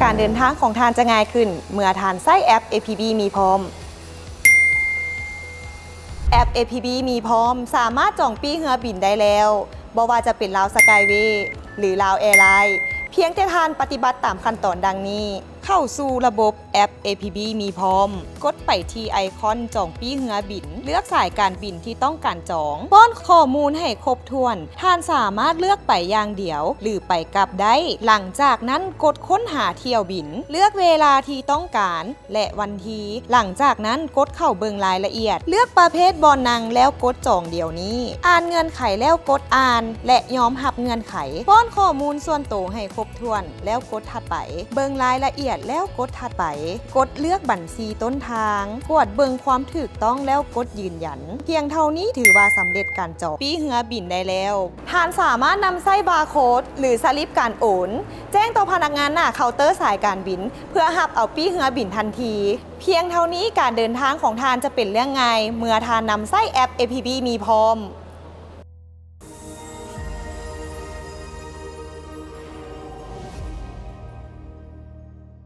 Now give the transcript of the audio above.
ການເດີນທາງຂອງທ່ານຈະງ່າຍຂຶ້ນເມື່ອທ່ານໃຊ້ແອັບ ເອ ພີ ບີ ມີພ້ອມ. ແອັບ ເອ ພີ ບີ ມີພ້ອມ ສາມາດຈອງປີ້ເຮືອບິນໄດ້ແລ້ວ, ບໍ່ວ່າຈະເປັນລາວສະກາຍເວ ຫຼື ລາວແອລາຍ, ພຽງແຕ່ທ່ານປະຕິບັດຕາມຂັ້ນຕອນດັ່ງນີ້. ເຂົ້າສູ່ລະບົບແອັບ ເອ ພີ ບີ ມີພ້ອມ, ກົດໄປທີ່ໄອຄອນຈອງປີ້ເຮືອບິນ, ເລືອກສາຍການບິນທີ່ຕ້ອງການຈອງ, ປ້ອນຂໍ້ມູນໃຫ້ຄົບຖ້ວນ, ທ່ານສາມາດເລືອກໄປຢ່າງດຽວ ຫຼື ໄປກັບໄດ້. ຫຼັງຈາກນັ້ນກົດຄົ້ນຫາຖ້ຽວບິນ, ເລືອກເວລາທີ່ຕ້ອງການ ແລະ ວັນທີ. ຫຼັງຈາກນັ້ນກົດເຂົ້າເບິ່ງລາຍລະອຽດ, ເລືອກປະເພດບ່ອນນັ່ງແລ້ວກົດຈອງດຽວນີ້. ອ່ານເງື່ອນໄຂແລ້ວກົດອ່ານ ແລະ ຍອມຮັບເງື່ອນໄຂ. ປ້ອນຂໍ້ມູນສ່ວນໂຕໃຫ້ຄົບຖ້ວນ ແລ້ວກົດຖັດໄປ. ເບິ່ງລາຍລະອຽດແລ້ວກົດຖັດໄປ. ກົດເລືອກບັນຊີຕົ້ນທາງ. ກວດເບິ່ງຄວາມຖືກຕ້ອງແລ້ວກົດຢືນຢັນ. ພຽງເທົ່ານີ້ຖືວ່າສຳເລັດການຈອງປີ້ເຮືອບິນໄດ້ແລ້ວ. ທ່ານສາມາດນຳໃຊ້ບາໂຄດ ຫຼື ສະລິບການໂອນ ແຈ້ງຕໍ່ພະນັກງານໜ້າເຄົາເຕີສາຍການບິນ ເພື່ອຮັບເອົາປີ້ເຮືອບິນທັນທີ. ພຽງເທົ່ານີ້ການເດີນທາງຂອງທ່ານຈະເປັນເລື່ອງງ່າຍເມື່ອທ່ານນຳໃຊ້ແອັບ ເອ ພີ ບີ ມີພ້ອມ.